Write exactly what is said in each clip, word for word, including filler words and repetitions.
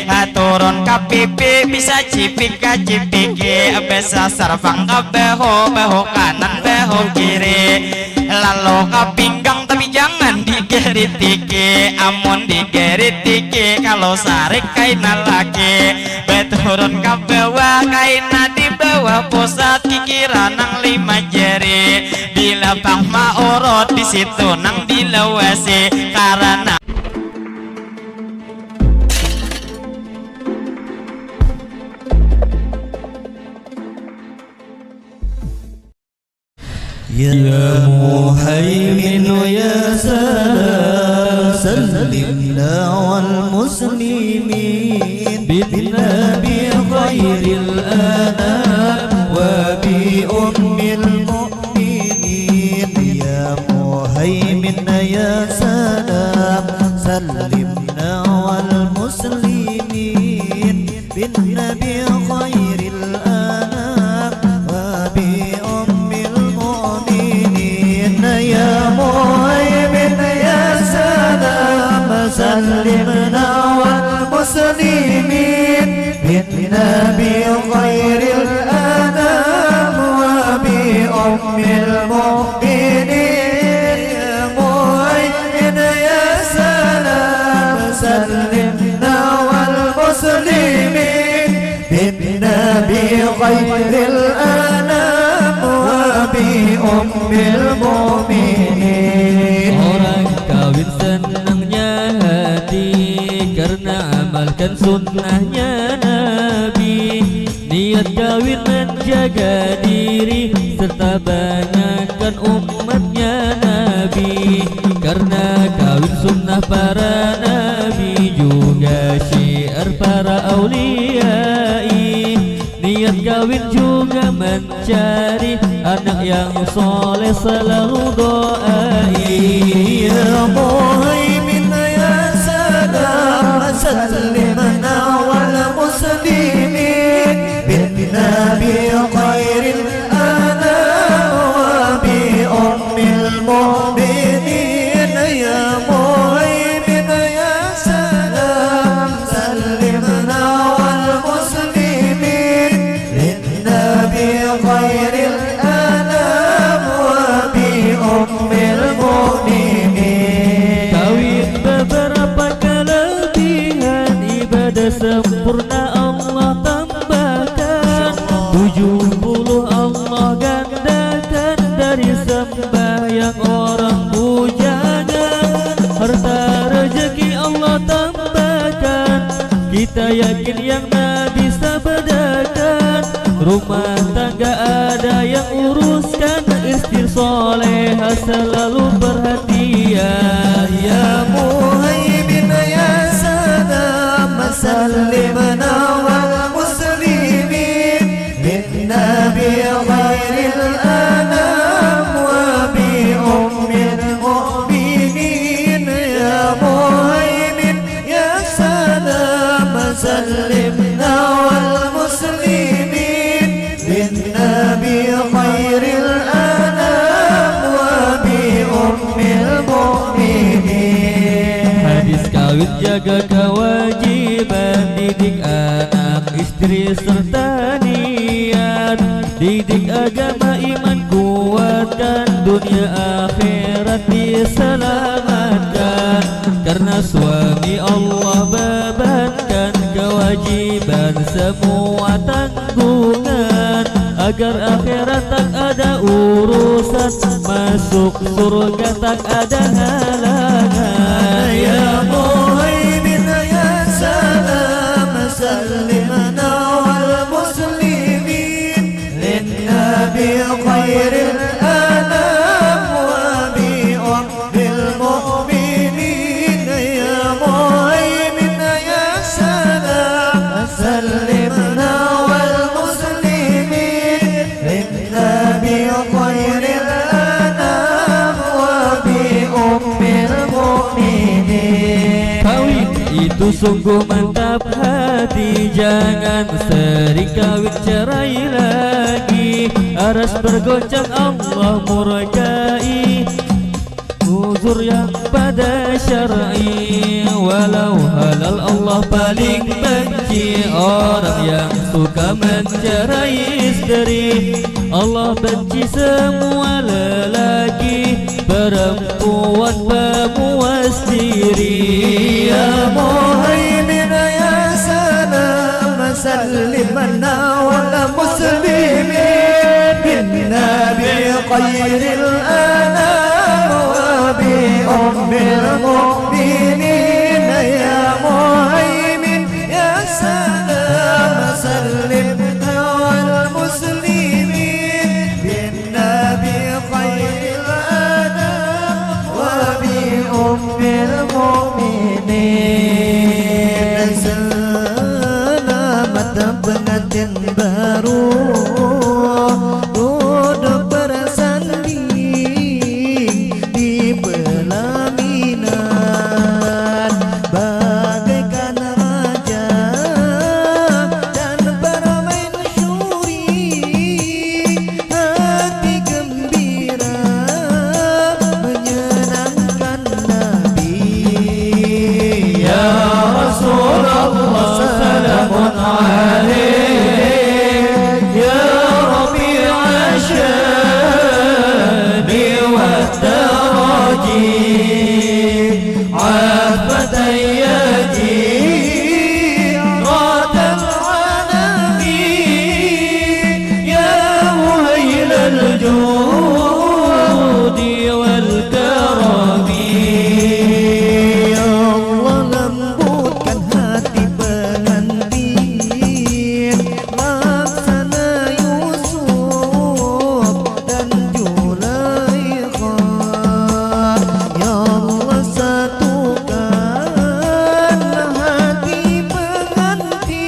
Katurun ka pipi, bisa cipik ka cipiki, bisa sarpang ka bahu, bahu kanan, bahu kiri, lalu ka pinggang, tapi jangan digaritiki. Amun digaritiki, kalau sarik kaina laki. Baturun ka bawah, kaina di bawah pusat, kikira nang lima jari. Bila pang maurut, di situ nang dilawasi, karana يا مهيمن يا سلام سلمنا والمسلمين بالنبي خير الأنام وبأم المؤمنين. يا مهيمن يا سلام سلمنا والمسلمين بالنبي خير الأنام وبأم المؤمنين. يا مهيمن يا سلام سلمنا والمسلمين بالنبي خير الأنام وبأم المؤمنين. يا مهيمن يا سلام سلمنا والمسلمين بالنبي خير الأنام وبأم المؤمنين. Orang kawin senangnya hati karena amalkan sunnahnya Nabi. Niat kawin menjaga diri serta banyakkan umatnya Nabi. Karena kawin sunnah para nabi juga syiar para auliai. Niat kawin juga mencari anak yang soleh selalu doai. يا مهيمن يا سلام سلمنا والمسلمين بالنبي خير الأنام وبأم المؤمنين. يا مهيمن يا سلام سلمنا والمسلمين بالنبي خير الأنام وبأم المؤمنين. Kawin beberapa kelebihan, ibadah sempurna Allah tambahkan. Tujuh puluh Allah gandakan, dari sembahyang orang bujangan. Harta rezeki Allah tambahkan, kita yakin yang Nabi sabdakan. Rumah tangga ada yang uruskan, istri soleha selalu perhatian. يا مهيمن يا سلام سلمنا والمسلمين بالنبي خير الأنام وبأم المؤمنين. يا مهيمن يا سلام سلمنا والمسلمين بالنبي خير الأنام وبأم المؤمنين. Hadis kawin jaga kewajiban, didik anak, istri serta niat, didik agama iman kuatkan, dunia akhirat diselamatkan. Karena suami Allah bebankan kewajiban semua tanggungan, agar akhirat tak ada urusan, masuk surga tak ada halangan. يا مهيمن يا سلام سلمنا والمسلمين بالنبي خير الأنام وبأم المؤمنين. يا مهيمن يا سلام سلمنا والمسلمين بالنبي خير الأنام وبأم المؤمنين. Kawin itu sungguh mantap hati, jangan sering kawin cerai lagi. Aras bergoncang Allah murkai. Uzur yang pada syar'i, walau halal Allah paling benci orang yang suka mencerai istri. Allah benci semua lelaki perempuan pemuas diri. Ya Muhaimin, ya Salam, sallim ala muslimin bin Nabi khairil anam wa bi ummil mu'minin. Ya Muhaimin, ya Salam, sallim ala muslimin bin Nabi khairil anam wa bi ummil mu'minin. Selamat pengantin baru duduk bersanding di pelaminan bagaikan raja dan permain syuri, hati gembira menyenangkan Nabi. Ya Rasulullah, salamun alaik, ya Rabi'a syani wa taraji. Afatayati ratal alami, ya muhailal judi wal karami. Ya Allah, lembutkan hati pengantin, laksana Yusuf dan Julaikha. Ya Allah, satukan hati pengantin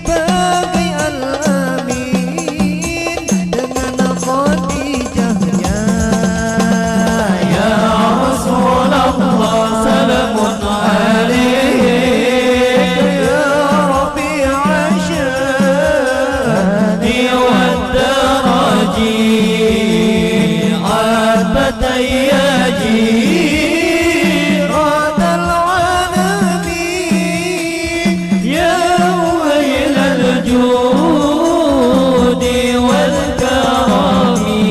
bagai Al-Amin dengan Khadijahnya. Ya Rasulullah, salamun alaik, ya Rabi'a syani wa taraji. Afatayati ratal alami, ya muhailal judi wal karami.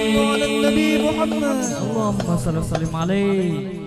Sallu ala Nabi Muhammad. Allahumma salli wa sallim alaih.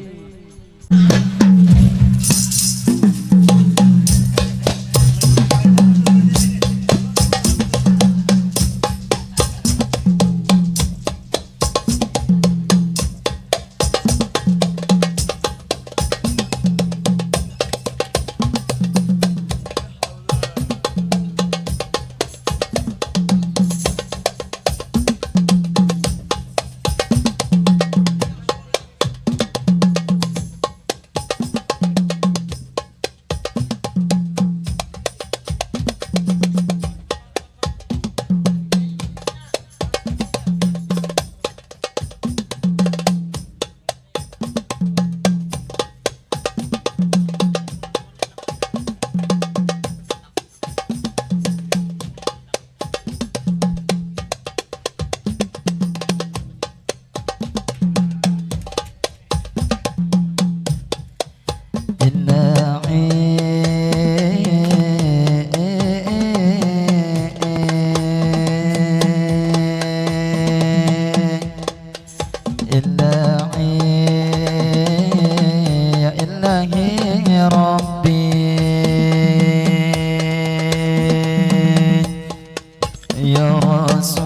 Ilahi, ya ilahi, ya Rabbi. Ya Rasul,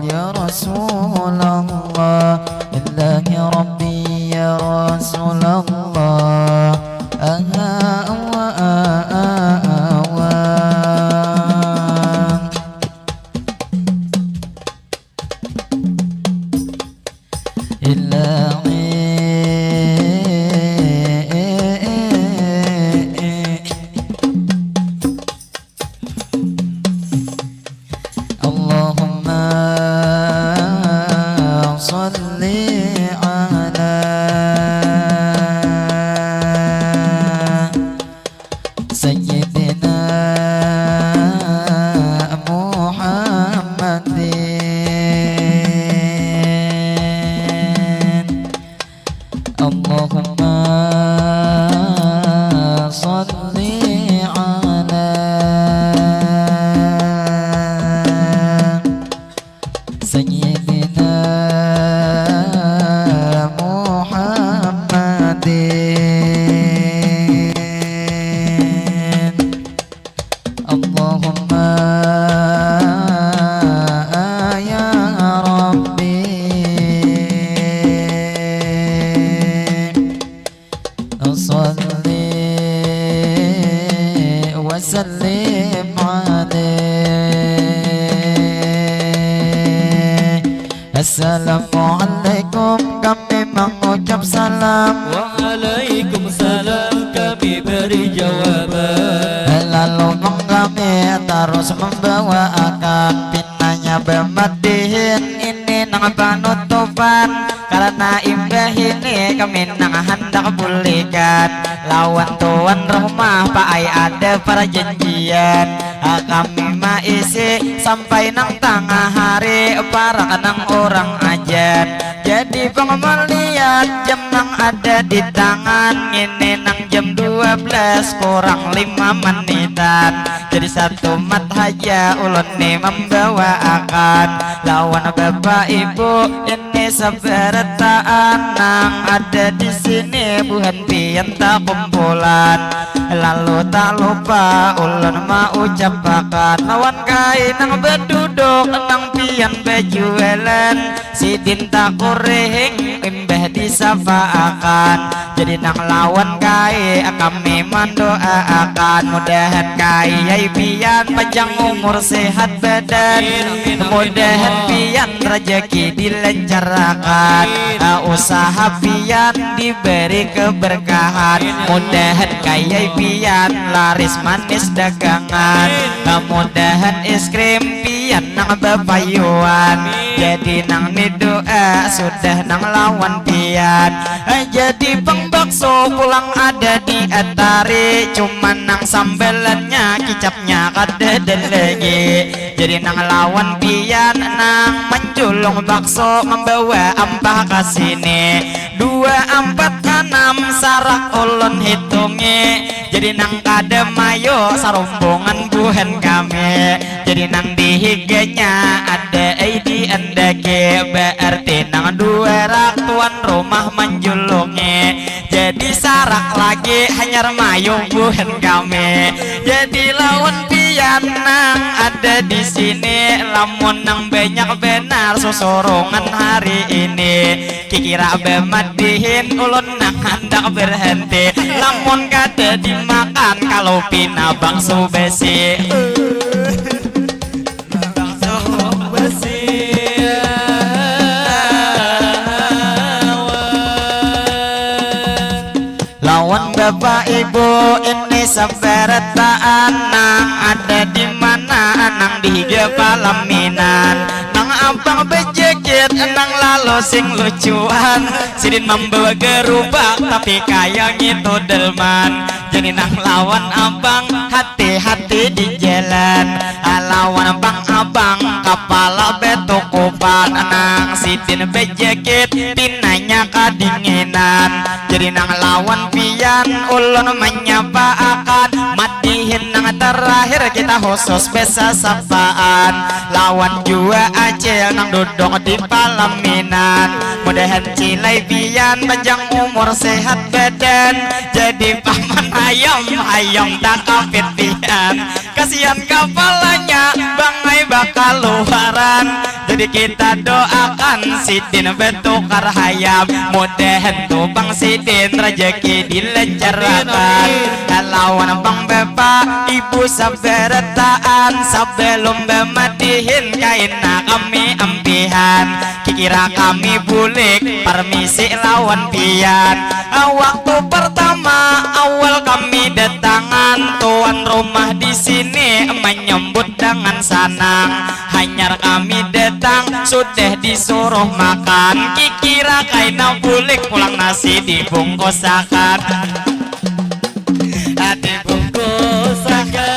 ya Rasulullah, ilahi Rabbi, ya Rasulullah. Aha, awa, a, a, awa. Ilahi, Allahumma salli ala Sayyidina Muhammadin. Allahumma ya Rabbi. Salli wa sallim alaih. Assalamualaikum, kami mengucap salam. Waalaikumsalam, kami beri jawaban. Lalu mengkami terus membawakan pinanya bemadihin ini nang panutupan. Karena imbah ini kami nang handak bulikan lawan tuan rumah, paai ada perjanjian. Ah, kami maisi sampai nang tangah hari, parak nang urang ajan. Jadi pang melihat jam nang ada di tangan, ngini nang jam dua belas kurang lima menitan. Jadi satu mat haja ulun ni membawaakan lawan bapak ibu ini sabarataan nang ada di sini, buhan pian takumpulan. Lalu tak lupa ulun maucapakan lawan kai nang beduduk nang pian bejualan. Sidin takurihing imbah disapaakan. Jadi nang lawan kai kami mandoaakan, mudahan kai ai pian panjang umur sehat badan. Amin, amin, amin, mudahan Allah. Pian rajaki dilancarakan. Amin. Ah, usaha pian diberi keberkahan. Amin, ya Allah. Mudahan kai ai pian laris manis dagangan. Amin. Ah, mudahan es krim pian nang bapayuan. Amin. Jadi nang ni doa sudah nang lawan pian. Eh, jadi pang bakso pulang ada di atari, cuman nang sambalannya kicapnya kadada lagi. Jadi nang lawan pian nang menjulung bakso membawa ampah ke sini. Dua ampat anam sarak ulun hitungi. Jadi nang kada mayo sarumbungan buhan kami. Jadi nang di higanya ada ai diandaki, berarti nang dua rak tuan rumah manjulungi. Jadi sarak lagi hanyar mayo buhan kami. Jadi lawan pian nang ada di sini, lamun nang banyak benar susurungan hari ini. Kikira bemadihin ulun nang handak berhenti. Lamun kada dimakan kalau pina bangsu besi. Bangsu besi. Lawan bapak ibu ini sabarataan nang ada di mana nang di higa palaminan. Nang abang bejekit nang lalu sing lucuan. Sidin membawa gerubak tapi kaya ngitu delman. Jadi nang lawan abang hati-hati di jalan. Lawan bang abang kapala betukupan nang sidin bejekit pinanya kadinginan. Jadi nang lawan pian ulun menyapaakan madihin nang terakhir kita khusus besasapaan lawan jua acil nang duduk di palaminan. Mudahan cilai pian panjang umur sehat badan jadi paman hayam hayam takapit pian. Kasihan kapalanya bangai bakaluaran. Jadi kita doakan sidin betukar hayam. Mudahan tu bang sidin rejeki dilencarakan. Lawan bang bapa ibu sabarataan, sebelum bemadihin kaina kami ampihan. Kikira kami bulik parmisi lawan pian. Waktu pertama awal kami datangan, tuan rumah di sini menyambut dengan sanang. Hanyar kami datang sudah disuruh makan, kikira kaina bulik pulang nasi dibungkusakan. Dibungkusakan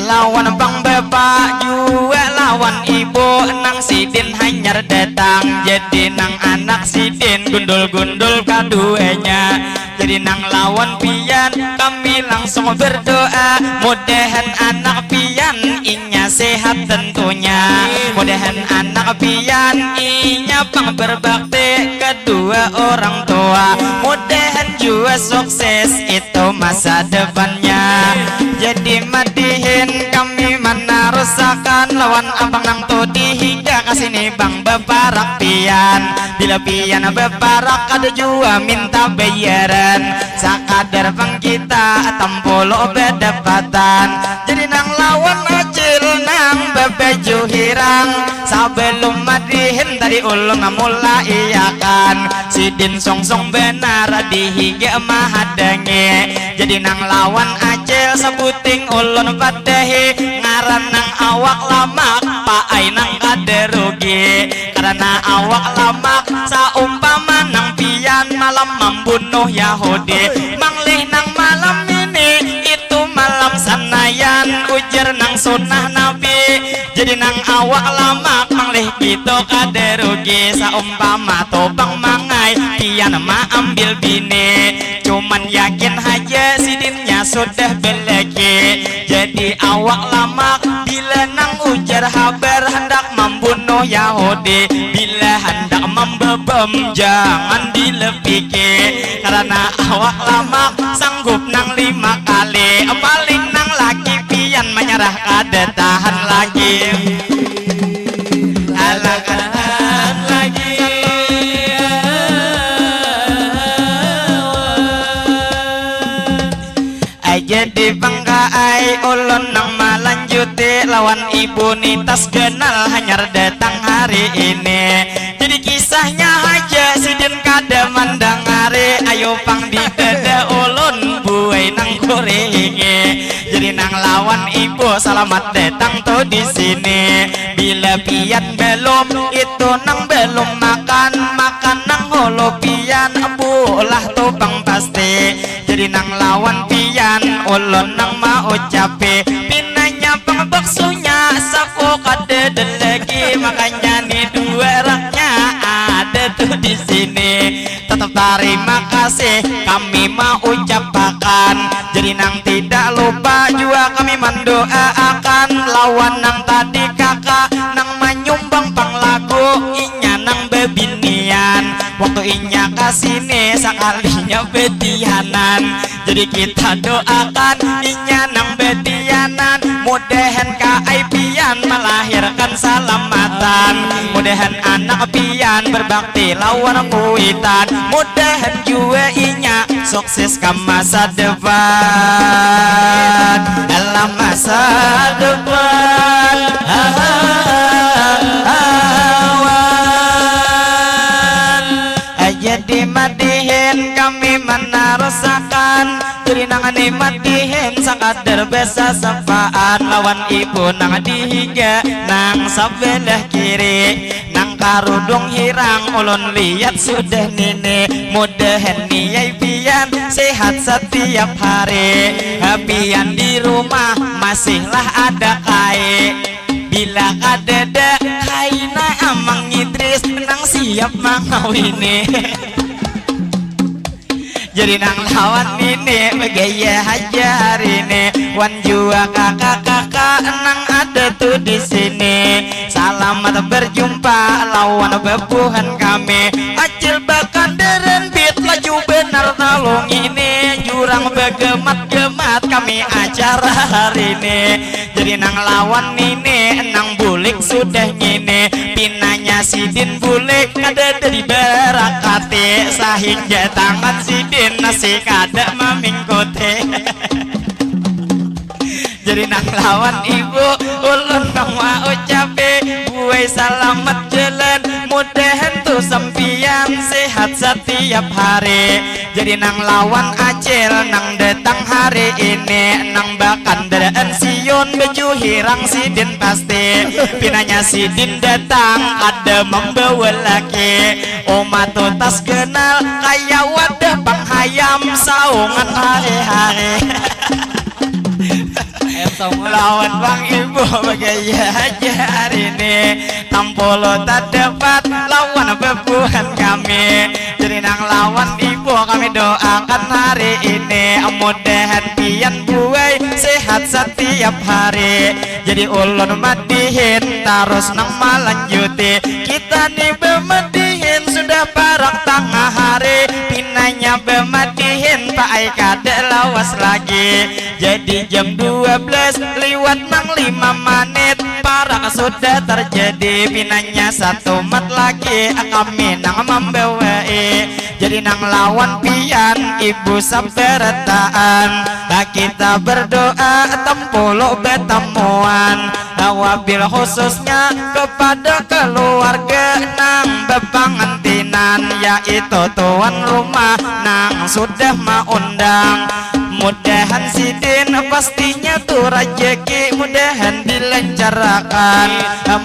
lawan bang bapa jua lawan ibu nang Sidin hanyar datang, jadi nang anak sidin gundul-gundul kaduanya. Jadi nang lawan pian kami langsung berdoa, mudahan anak pian inya sehat tentunya. Mudahan anak pian inya pang berbakti kedua orang tua. Mudahan jua sukses itu masa depannya. Jadi madihin kami manarusakan lawan abang nang tu dihiga kasini bang beparak pian. Bila pian beparak kada jua minta bayaran, sakadar pang kita tampulu badapatan. Jadi nang lawan acil nang babaju hirang, sabalum madihin tadi ulun mulaiakan. Sidin songsong banar dihiga mahadangi. Jadi nang lawan acil sabuting ulun padahi, ngaran nang awak lamak paai nang kada rugi. Karena awak lamak saumpama nang pian malam mambunuh Yahudi. Manglih nang malam ini itu malam sanayan ujar nang sunnah Nabi. Jadi nang awak lamak manglih gitu kada rugi. Saumpama tobang mangai pian maambil bini. Cuman yakin haja sidinnya sudah belaki. Jadi awak lamak bila nang ujar habar handak mambunuh Yahudi. Bila handak mambebem jangan dilepiki. Karena awak lamak sanggup nang lima kali. Paling nang laki pian manyarah kada tahan lagi. Ala kada tahan lagi. Aja di pangkaai ulun nang malanjuti lawan ibu ni tas ganal hanyar datang hari ini. Jadi kisahnya haja sidin kada mandangari, ayo pang di dada ulun buai nang kuringi. Jadi nang lawan ibu salamat datang tu di sini. Bila pian belum itu nang belum makan, makan nang hulu pian bulah tu pang pasti. Jadi nang lawan pian ulun nang maucapi, pinanya pang baksunya saku kadada lagi, makanya ni dua raknya ada tu di sini. Tetap tarima kasih kami maucapakan. Jadi nang tidak lupa jua kami mandoaakan lawan nang tadi kakak nang manyumbang pang lagu inya nang bebinian. Waktu inya kasini sakalinya betianan. Jadi kita doakan inya nang betianan. Mudahan kaai pian melahirkan salamatan. Mudahan anak pian berbakti lawan kuitan. Mudahan jua inya sukses ka masa depan. Dalam masa depan. Awan. Jadi madihin kami manarusakan. Jadi nang ni madihin sakadar besasapaan lawan ibu nang dihiga nang sabelah kiri. Nang karudung hirang ulun lihat sudah nini. Mudahan niai pian sehat setiap hari. Pian di rumah masihlah ada kai. Bila kadada kaina Amang Idris nang siap mangawini. Jadi nang lawan nini begaya haja hari ini. Wan jua kakak-kakak nang ada tu di sini. Salamat berjumpa lawan bebuhan kami. Acil bakandaran bit laju benar talung ini. Jurang begemat-gemat kami acara hari ini. Jadi nang lawan nini nang bulik sudah ngini. Pinanya sidin bulik kada ada dibarakati sahingga tangan sidin nasi kada mamingkuti. Jadi nang lawan ibu ulun nang maucapi buai salamat jalan. Mudahan tu sampian sehat setiap hari. Jadi nang lawan acil nang datang hari ini nang bakandaraan siun baju hirang sidin pasti. Pinanya sidin datang ada membawa laki. Uma tu tas ganal kaya wadah panghayam saungan hari-hari. Lawan bang ibu bagaya haja hari ini. Ampolo tadapat lawan bebuhan kami. Jadi nang lawan ibu kami doakan hari ini. Mudahan pian buai sehat setiap hari. Jadi ulun madihin tarus nang malanjuti. Kita ni bemedihin sudah parak tangah hari. Pinanya bemedihin paai kada lawas lagi. Jadi jam dua belas liwat nang lima manit, parak sudah terjadi. Pinanya satumat lagi kami nang membawai. Jadi nang lawan pian ibu sabarataan. Nah, kita berdoa tempulu betamuan. Nah, wabil khususnya kepada keluarga nang bepangantinan, yaitu tuan rumah nang sudah maundang. Mudahan sidin pastinya tu rajaki, mudahan dilancarkan.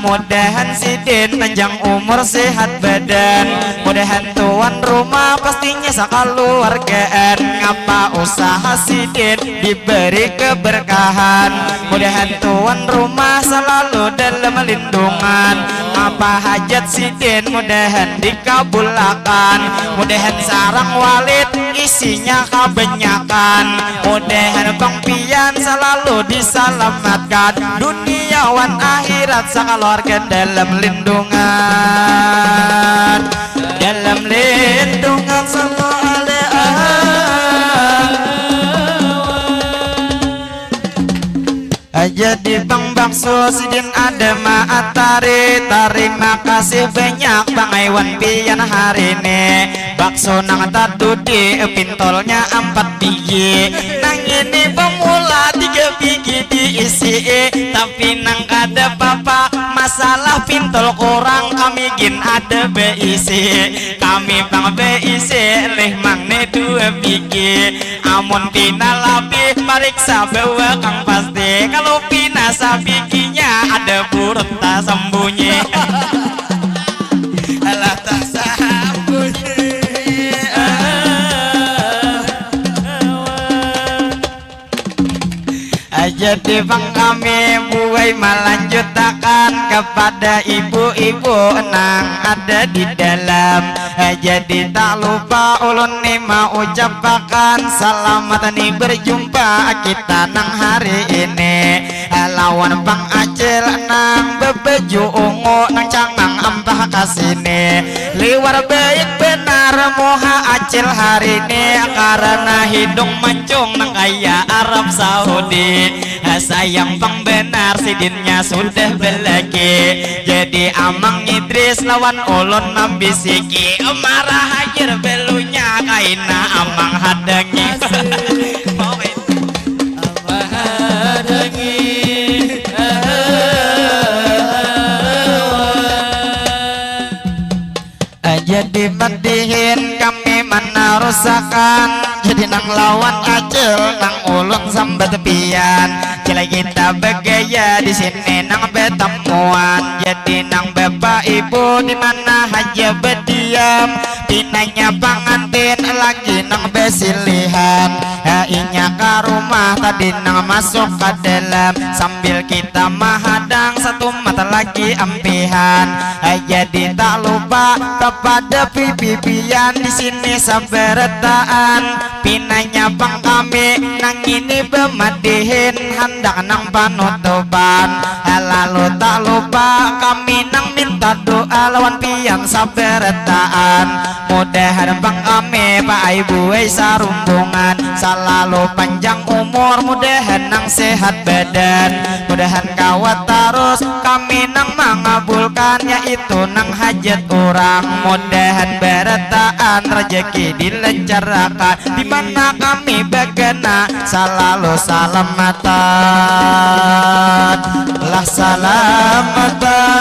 Mudahan sidin panjang umur sehat badan. Mudahan tuan rumah pastinya sakaluargaan. Ngapa usaha sidin diberi keberkahan. Mudahan tuan rumah selalu dalam lindungan. Apa hajat sidin mudahan dikabulakan. Mudahan sarang walid isinya kabanyakan. Mudahan bang pian selalu diselamatkan, dunia wan akhirat sakaluarga dalam lindungan. Dalam lindungan satu alih awan. Jadi bang bakso sidin ada maatari. Tarima kasih banyak bang Aiwan pian hari ni. Bakso nang tadudi pintolnya ampat bigi. Nang ini pemula tiga bigi diisi. Tapi nang kada papa, masalah pintol kurang kami gin ada beisi. Kami bang beisi lih mang ni dua bigi. Amun pina labih pariksa bawa kang pasti. Kalau pina sabiginya ada burut tasembunyi. Alah tasambunyi. Jadi bang kami buai malanjutakan kepada ibu-ibu nang ada di dalam. Jadi tak lupa ulun ni maucapakan selamat ni berjumpa kita nang hari ini. Lawan bang Acil nang bebaju ungu nang cangang ampah kasini. Liwar baik benar muha Acil hari ni karena hidung mancung nang kaya Arab Saudi. Sayang pang benar sidinnya sudah belaki. Jadi Amang Idris lawan ulun mambisiki, marah hajar belunya kaina Amang hadangi. Amang hadangi. Jadi madihin kami manarusakan. Jadi nang lawan Acil nang ulun sambat pian. Cilai kita bagaya di sini nang betamuan. Jadi nang bapa ibu di mana haja bediam. Pinanya pangantin lagi nang besilihan. Inya ka rumah tadi nang masuk ka dalam sambil kita mahadang satu mata lagi ampihan. Jadi tak lupa kepada pipi pian di sini sabarataan. Pinanya pang kami nang ini bemadihin handak nang panutupan. Lalu tak lupa kami nang minta doa lawan pian sabarataan. Mudahan pang kami paai buai sarumbungan salalu panjang umur, mudahan nang sehat badan, mudahan kawa tarus kami nang mangabulkan yaitu nang hajat urang, mudahan barataan rajaki dilancarakan di mana kami bagana salalu salamatan lah salamatan.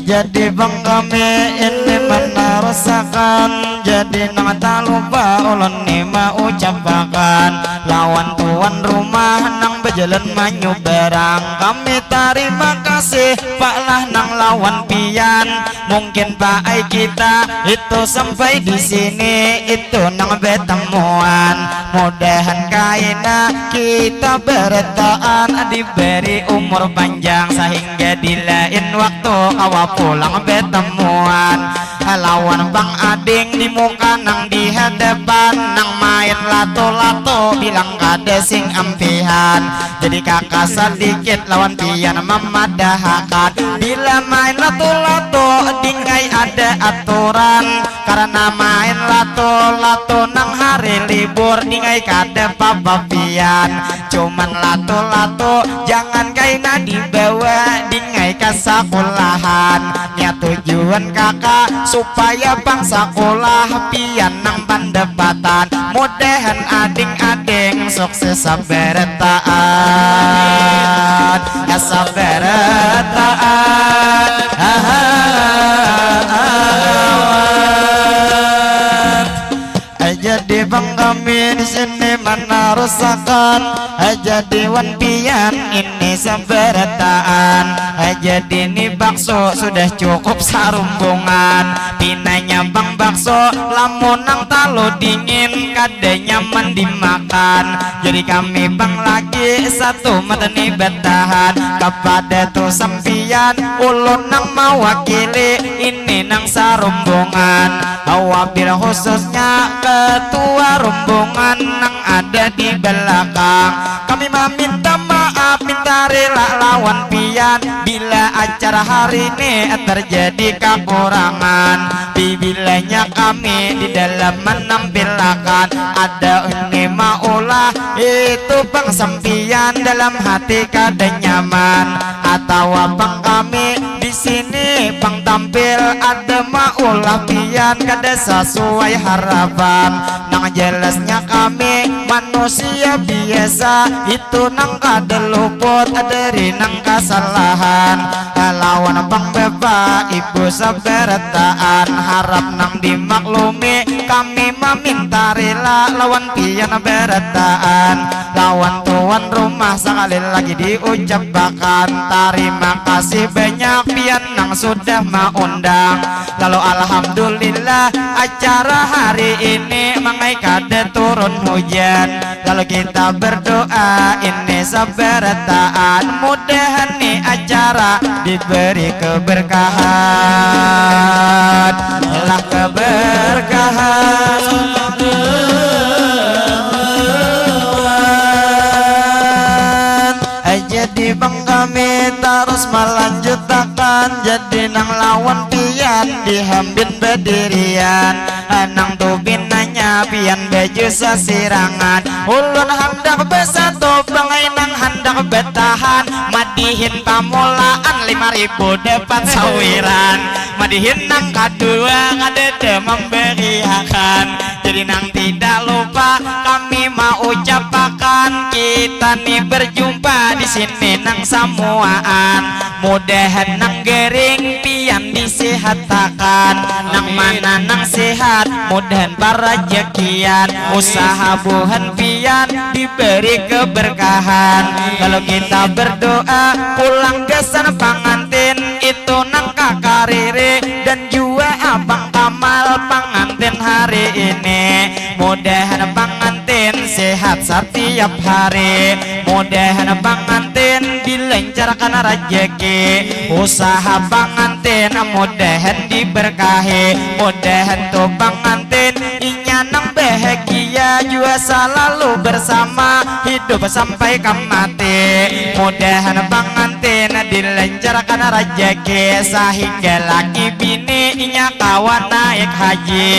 Jadi bang kami ini manarusakan, jadi nang tak lupa ulun ni maucapakan lawan tuan rumah nang jalan manyubarang. Kami tarima kasih Pak lah nang lawan pian. Mungkin Pak ai kita itu sampai di sini itu nang betemuan. Mudahan kaina kita beretaan diberi umur panjang sehingga di lain waktu kawa pulang betemuan. Lawan Bang Ading di muka nang di hadapan nang main lato-lato bilang kada sing ampihan. Jadi kakak sadikit lawan pian mamadahakan bila main lato-lato dingkai ada aturan. Karena main lato-lato nang hari libur dingkai kada papapian. Cuman lato-lato jangan kaina dibawa dingkai ka sakulahan. Niat tujuan kakak supaya pang sakulah pian nang pandapatan. Mudahan ading-ading sukses sabarataan. Sabarataan. Jadi bang kami di sini manarusakan. Jadi wan pian ini sabarataan. Jadi ni bakso sudah cukup sarumbungan. Pinanya bang bakso lamun nang talu dingin kada nyaman dimakan. Jadi kami bang lagi satu mata ni batahan. Kapada tu sampian ulun nang mawakili ini nang sarumbungan. Wabil khususnya ketua rumbungan nang ada di belakang. Kami meminta maaf, minta rela lawan pian bila acara hari ini terjadi kekurangan. Bibilanya kami di dalam menampilakan ada ini maulah itu bang sampian dalam hati kada nyaman atau bang kami di sini bang tampil ada maulah pian kada sesuai harapan. Nang jelasnya kami manusia biasa itu nang kada luput dari nang kasalahan. Lawan bang bapa ibu sabarataan harap nang dimaklumi kami maminta rela lawan pian barataan. Lawan tuan rumah sakali lagi diucapakan tarima kasih banyak pian nang sudah maundang. Lalu alhamdulillah acara hari ini mangai kada turun hujan. Lalu kita berdoa ini sabarataan mudahan ni acara diberi keberkahan. Lah keberkahan. Jadi bang kami terus melanjutakan jadi nang lawan pian dihambin bedirian. Nang tu binanya pian baju sasirangan. Ulun handak besatu bangai nang handak betahan. Madihin pamulaan lima ribu dapat sawiran. Madihin nang kadua kadada memberiakan. Jadi nang tidak lupa kami mau ucapakan kita ni berjumpa di sini nang samuaan. Mudahan nang gering pian disihatakan. Nang mana nang sehat mudahan parajakian. Usaha buhan pian diberi keberkahan. Kalau kita berdoa pulang gasan pangantin itu nang kakariri dan jua abang kamal pangantin hari ini. Mudahan pangantin sehat setiap hari. Mudahan pangantin dilancarkan rajaki. Usaha pangantin mudahan diberkahi. Mudahan tu pangantin inya nang bahagia jua salalu bersama hidup sampai ka mati. Mudahan pangantin dilancarkan rajaki sahingga laki bini inya kawa naik haji.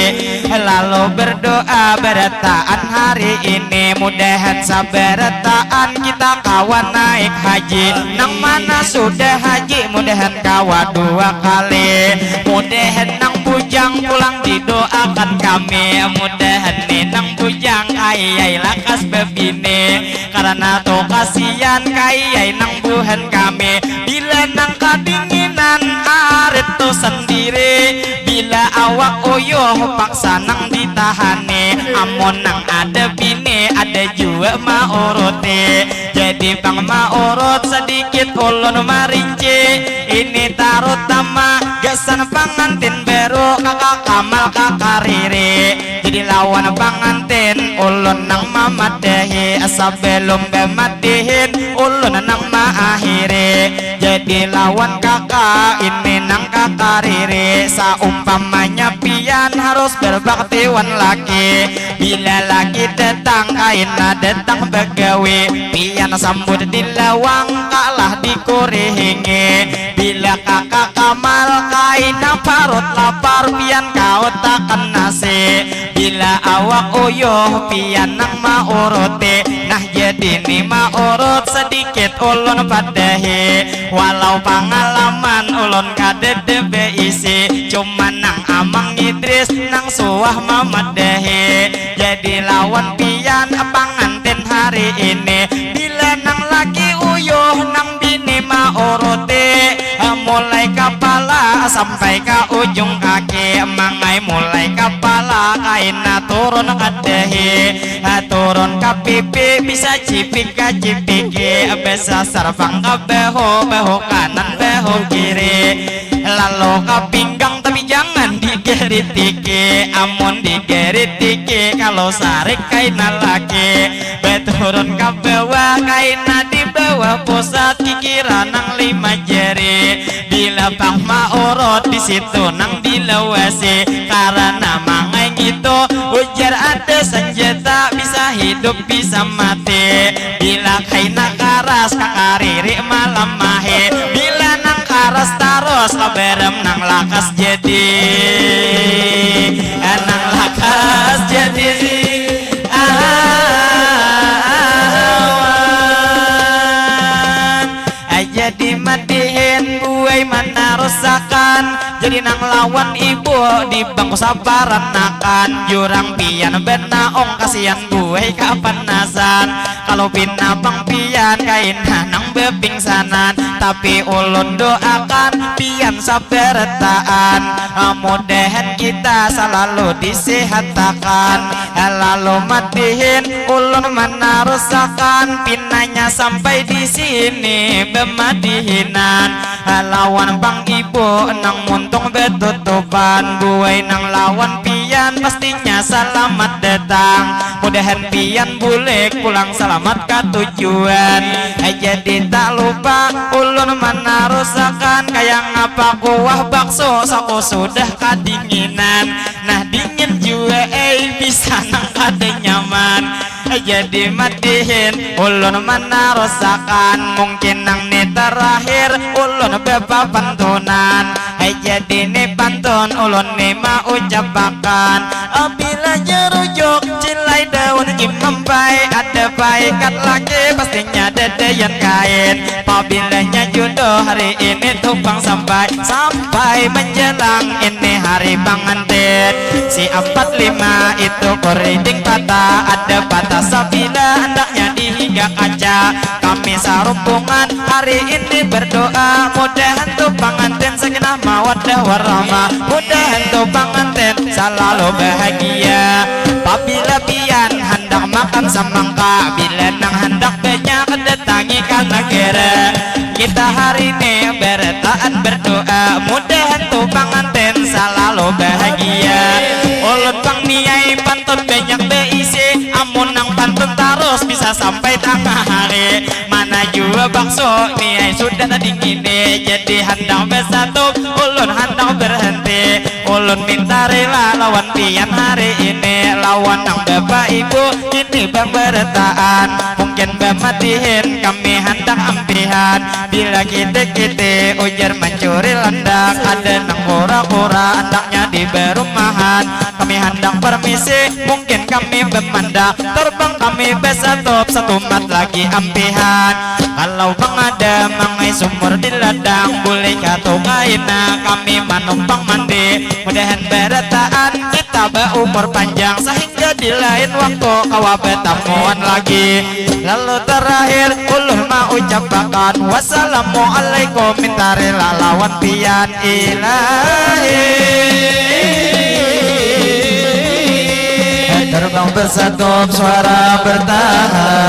Lalu berdoa barataan hari ini mudahan sabarataan kita kawa naik haji. Nang mana sudah haji mudahan kawa dua kali. Mudahan nang bujang pulang didoakan kami. Mudahan ni nang bujang ayai lakas bebini. Karena tu kasihan kayai nang buhan kami. Bila nang kadinginan Arit tu sendiri, bila awak uyuh paksa nang ditahani. Amun nang ada bini, ada jua mauruti. Jadi pang maurut sedikit ulun marinci. Ini tarutama gasan pangantin baru, kaka Kamal, kaka Riri. Jadi lawan pangantin ulun nang mamadahi, sebelum bamadihin ulun nang maakhiri. Jadi lawan kaka ini nang kaka Riri, saumpamanya pian harus berbakti wan laki. Bila laki datang kaina datang bagawi, pian sambut di lawang kalah dikurihingi. Bila kaka Kamal kaina parut lapar, pian kautakan nasi. Bila awak uyuh pian nang mauruti. Nah, jadi ni maurut sedikit ulun padahi. Walau pangalaman ulun kadada baisi, cuman nang Amang Idris nang suah mamadahi. Jadi lawan pian pangantin hari ini, bila nang laki uyuh nang bini mauruti. Mulai kapala sampai ka ujung kaki, mangai mulai kapala kaina turun ka dahi, turun ka pipi, bisa cipik ka cipiki, basasar pang ka bahu, bahu kanan, bahu kiri, lalu ka pinggang, tapi jangan digaritiki, amun digaritiki kalau sarik kaina laki. Baturun ka bawah kaina di bawah pusat, kikira nang lima jari. Bila pang maurut di situ nang dilawasi, karana mangai ngitu ujar ada sanjata, bisa hidup bisa mati. Bila kaina karas, kaka Riri malamahi. Bila nang karas tarus, kabarem nang lakas jadi. Nang lakas jadi. Awan. Jadi madihin buai manarusakan. Jadi nang lawan ibu di bangku saparanakan. Jurang pian banaung, kasian buai kapanasan. Kalau pina pang pian kaina nang bapingsanan. Tapi ulun doakan pian sabarataan. Mudahan kita salalu disihatakan. Lalu madihin ulun manarusakan, pinanya sampai di sini bamadihinan. Lawan pang ibu nang muntung batutupan, buai nang lawan pian pastinya salamat datang. Mudahan pian bulik pulang salamat ka tujuan. Jadi tak lupa ulun manarusakan, kaya ngapa kuah bakso, saku sudah kadinginan. Nah, dingin jua ai, bisa nang kada nyaman. Jadi madihin ulun manarusakan, mungkin nang ni terakhir ulun bapapantunan. Jadi ni pantun ulun ni maucapakan, apabila jerujuk cilai daun kimampai, ada paikat laki pastinya dadayan kain. Pabilanya judo hari ini tu pang sampai, sampai menjelang ini hari pangantin. Si ampat lima itu keriting patah, ada patah sabila handaknya di higa kaca. Kami sarumbungan hari ini berdoa, mudahan tu pangantin sakinah mawaddah warahmah, mudahan tu pangantin salalu bahagia. Pabila pian handak makan samangka, bila nang handak banyak datangi ka nagara. Kita hari ni barataan berdoa, mudahan tu pangantin salalu bahagia. Ulun pang niai pantun banyak baisi, amun nang pantun tarus bisa sampai tangah hari. Mana jua bakso niai sudah tadi ngini, jadi handak basatup ulun handak berhenti. Ulun minta rila lawan pian hari ini, lawan nang bapa ibu ini bang barataan. Mungkin bamadihin kami handak ampihan, bila kitik-kitik ujar mancuri landak, ada nang kura-kura andaknya di barumahan. Kami handak permisi, mungkin kami bamandak, terbang kami basatup satumat lagi ampihan. Kalau pang ada mangai sumur di ladang, bulih katu kaina kami manumpang mandi. Mudahan barataan kita Aba umur panjang sahingga di lain waktu kawa batamuan lagi. Lalu terakhir ulun maucapakan wassalamualaikum minta rila lawan pian ilahi. Terbang bersatu suara bertahan.